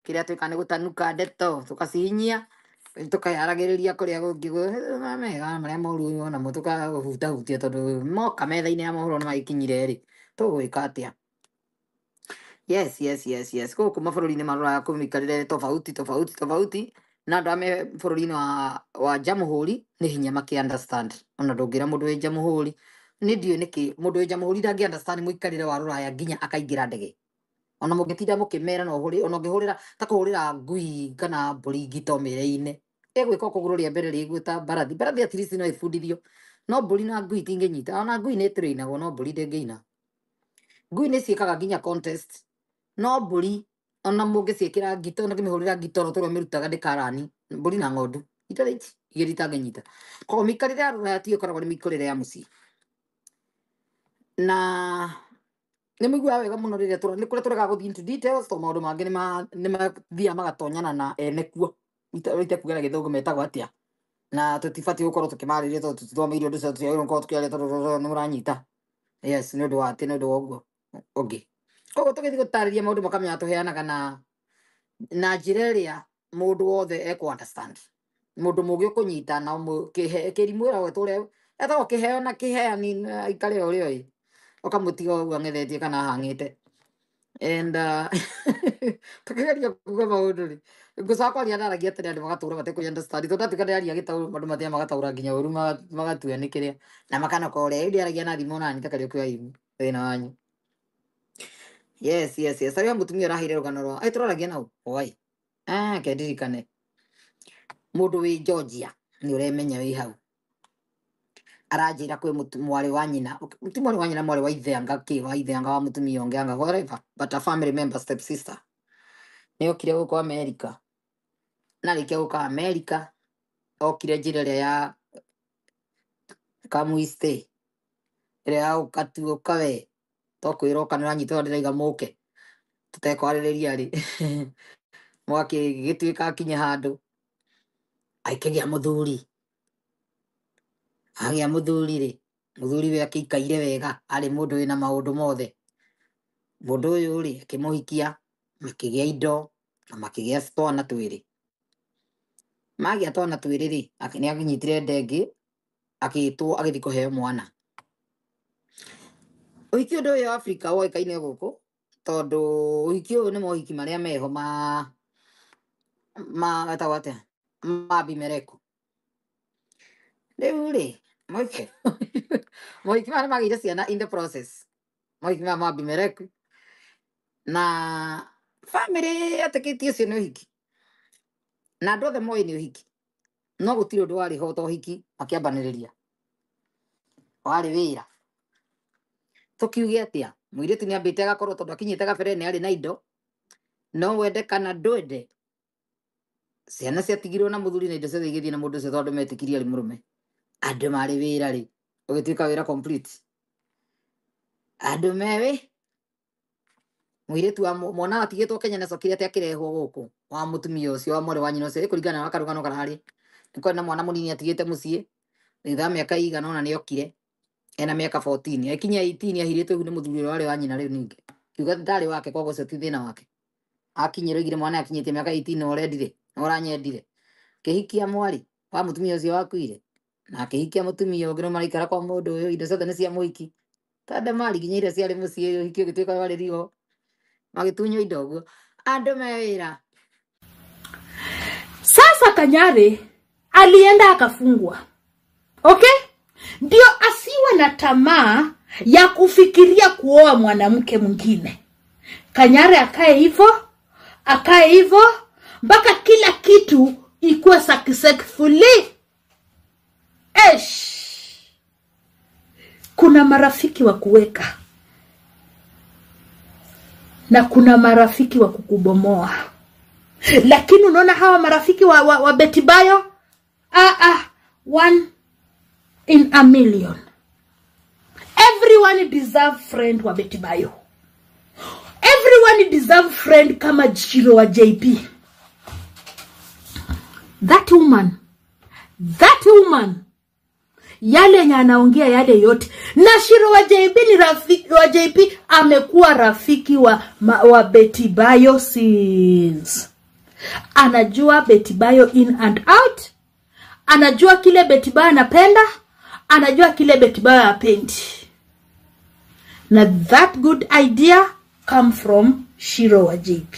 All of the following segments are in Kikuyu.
Kĩrĩa twĩkaga nĩ gũtanuka ndeto tũkacihinyia tũkayaragĩrĩria kũrĩa kũngĩ mega marĩa moru onamo tũkahutahutia tondũ moka metha-inĩ ya mohoro nĩ magĩkinyire rĩ, tũgwĩka atĩa? Yes, gũkũ mabũrũri-inĩ ma rũraya kwĩ mĩikarĩre tofauti tofauti tofauti, na andũ arĩa me bũrũri-inĩ wa Jamhuri nĩ hinya makĩ understand. Ona ndũngĩra mũndũ wĩ Jamhuri, niĩ ndiũĩ nĩkĩ mũndũ wĩ Jamhuri ndangĩ understand mũikarĩre wa rũraya nginya akaingĩra ndege. Ona mũngĩtinda mũkĩmera no ũhũrĩ, ona ũngĩhũrĩra ta kũhũrĩra ngui kana mbũri ngita ũmĩre-inĩ, ĩgwĩka o kũgũrũ rĩa mbere rĩigue ta mbarathi. Mbarathi at least no ĩbundithio, no mbũri na ngui itingĩnyita. Ona ngui nĩ ĩtũrĩinagwo, no mbũri ndĩngĩina. Ngui nĩ ciĩkaga nginya contest, no mbũri ona mũngĩciĩkĩra ngita, ona ũngĩmĩhũrĩra ngita oro ũrĩa ũmĩrutaga ndĩkarani. Mbũri na ng'ondu itarĩ ici igĩrĩ itangĩnyita. Koguo mĩikarĩre ya rũraya tiyo ĩkoragwo nĩ mĩikarĩre ya mũciĩ. Na nĩ mũiguaga wega mũno rĩrĩa nĩ kũrĩa tũregaga gũthiĩ into details tondũ maũndũ mangĩ nĩ mathiaga magatonyana na ene kuo. Itekuga na gĩthũngũ metagwo atĩa, na tũtibatiĩ gũkorwo tũkĩmarĩria tondũ tũtithomeire ũndũ ũcio, tũtiagĩrĩirwo gũkorwo tũkĩaria tondũ nĩ mũranyita. Yes, nĩ ũndũ wa atĩ nĩ ũndũ wa ũguo ũngĩ. Koguo tũgĩthiĩ gũtarĩria maũndũ makamenya tũheanaga na njĩra ĩrĩa mũndũ wothe ekũ understand. Mũndũ mũũgĩ ũkũnyita na kĩrimũ ĩragwo ĩtũre etagwo kĩheo na kĩheani aikare o ũrĩa oĩ, ũkamũtiga ũguo ang'ethetie kana ahang'ĩte. And tukĩgeria kuga maũndũ rĩ, ngũcoka kwaria ndaragia tene andũ magatũra matekũ understand tondũ ndatuĩka ndĩraria gĩtaũ andũ mathiaga magataũra nginya ũru magatua nĩ kĩrĩa na makanoka ũrĩa rĩu ndĩaragia na thimũ nani ta Kariũki wa Imu thĩna wanyu. Yes, arĩa mũtumia ũraheire rũgano rwa ĩ tũraragia nau oi ke ndirikane mũndũ wĩ Georgia nĩ ũremenya wĩ hau aranjĩra kwĩ mwarĩ wa nyina, ti mwarĩ wa nyina, mwarĩ wa ithe anga kĩ wa ithe anga wa mũtumia ũngĩ anga whatever, but a family member, step sister, nĩ okire gũkũ America, na arĩkia gũka America okire njĩra ĩrĩa ya come we stay, ĩrĩa ya gũka tu ũka we to kwĩra ũka nĩ ũranyita ndĩraiga mũke tũtekwarĩrĩria rĩ, mwaki gĩtuĩka akinye handũ akĩgĩa mũthuri, agĩa mũthuri rĩ, mũthuri we akĩikaire wega, arĩ mũndũ wĩna maũndũ mothe. Mũndũ ũyũ rĩ akĩmũhikia, makĩgĩa indo na makĩgĩa twana twĩrĩ. Magĩa twana twĩrĩ rĩ, nĩ anyitire nda ĩngĩ, akĩtwo agĩthiĩ kũheo mwana. Ũhiki ũndũ ũyũ Afrika woĩkaine gũkũ tondũ ũhiki ũyũ nĩ mohiki marĩa meho ma metagwo atĩa, ma Abimeleki. Rĩu rĩ mohiki maya nĩ magĩire ciana in the process, mohiki maya ma Abimeleki, na family etĩkĩtie ũcio nĩ ũhiki na andũ othe moĩ nĩ ũhiki, no gũtirĩ ũndũ warĩ ho ta ũhiki makĩambanĩrĩria, warĩ wĩra. Tũkiuge atĩa, mũirĩtu nĩ ambĩte agakorwo tondũ akinyĩte gabere nĩ arĩ na indo, no wende kana ndwende, ciana ciatigirwo na mũthuri na indo ciothe igĩthiĩ na mũndũ ũcio tondũ metĩkirie arĩ mũrũme. Andũ marĩ wĩra rĩ, ũgĩtuĩka wĩra complete. Andũ mewe mũirĩtu wa mwana atigĩtwo Kenya na acokire atĩ akĩrehwo gũkũ wa mũtumia ũcio wa mwarĩ wa nyina ũcio, ĩkũringana na karũgano kararĩ nĩ kwarĩ na mwana mũnini atigĩte mũciĩ thutha wa mĩaka ĩigana ũna nĩ okire ena mĩaka 14, akinya 18 ahirĩtwo ihu nĩ mũthuri ũrĩa warĩ wa nyina rĩu ningĩ kiuga ndarĩ wake, koguo ũcio ti thĩna wake. Akinyire oigire mwana akinyĩtie mĩaka 18 na ũrendire na ũranyendire, kĩhikia mwarĩ wa mũtumia ũcio wakuire na akĩhikia mũtumia ũngĩ no maraikara kwa mũndũ ũyũ, indo ciothe nĩ cia mũhiki ta ndemari nginya iria ciarĩ mũciĩ ũhiki ũgĩtuĩka warĩ rigo magĩtunywo indo ũguo andũ me wĩra. Sasa Kanyari alienda akafungwa, okay, ndio asiwe na tamaa ya kufikiria kuoa mwanamke mwingine. Kanyari akae hivyo, akae hivyo mpaka kila kitu ikuwe successfully. Esh, kuna marafiki wa kuweka na kuna marafiki wa kukubomoa. Lakini unaona hawa marafiki wa Betty Bayo, one in a million. Everyone deserve friend wa Betty Bayo. Everyone deserve friend kama Shiro wa JP. That woman, yale yenye anaongea yale yote. Na Shiro wa JP ni rafiki wa JP, amekuwa rafiki wa Betty Bayo since Anajua Betty Bayo in and out. Anajua kile Betty Bayo anapenda, anajua kile Betty Bayo hapendi. Na that good idea come from Shiro wa JP.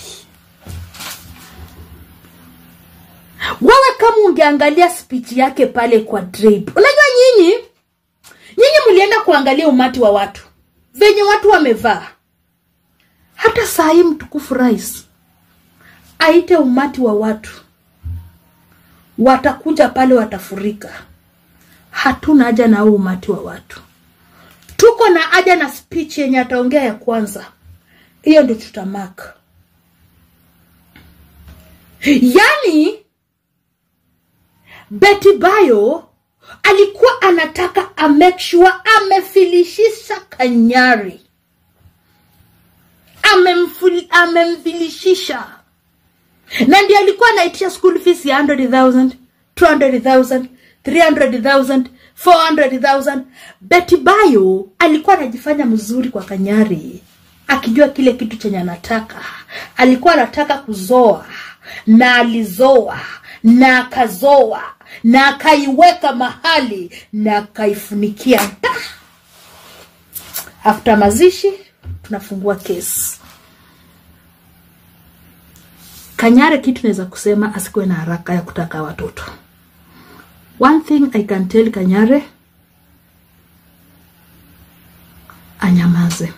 Wewe kama ungeangalia speech yake pale kwa Drape. Unajua nyinyi mlienda kuangalia umati wa watu, venye watu wamevaa. Hata saa hii mtukufu rais aite umati wa watu, watakuja pale, watafurika. Hatuna haja na huu umati wa watu. Tuko na haja na speech yenye ataongea ya kwanza. Hiyo ndio tutamaka. Yani Betty Bayo alikuwa anataka a make sure amefilishisha Kanyari. Amemfilishisha. Na ndiye alikuwa anaitisha school fees ya 100,000, 200,000, 300,000, 400,000. Betty Bayo alikuwa anajifanya mzuri kwa Kanyari, akijua kile kitu chenye anataka. Alikuwa anataka kuzoa, na alizoa, na akazoa, na akaiweka mahali, na akaifunikia. After mazishi tunafungua kesi. Kanyari kitu naweza kusema, asikuwe na haraka ya kutaka watoto. One thing I can tell Kanyari, anyamaze.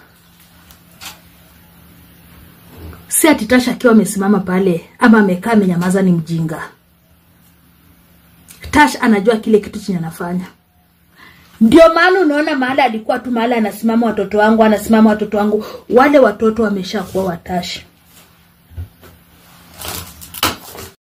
Si ati Tasha akiwa amesimama pale ama amekaa amenyamaza ni mjinga. Tash anajua kile kitu chenye anafanya. Ndio maana unaona mahali alikuwa tu mahali anasimama watoto wangu, anasimama watoto wangu. Wale watoto wameshakuwa wa Tash.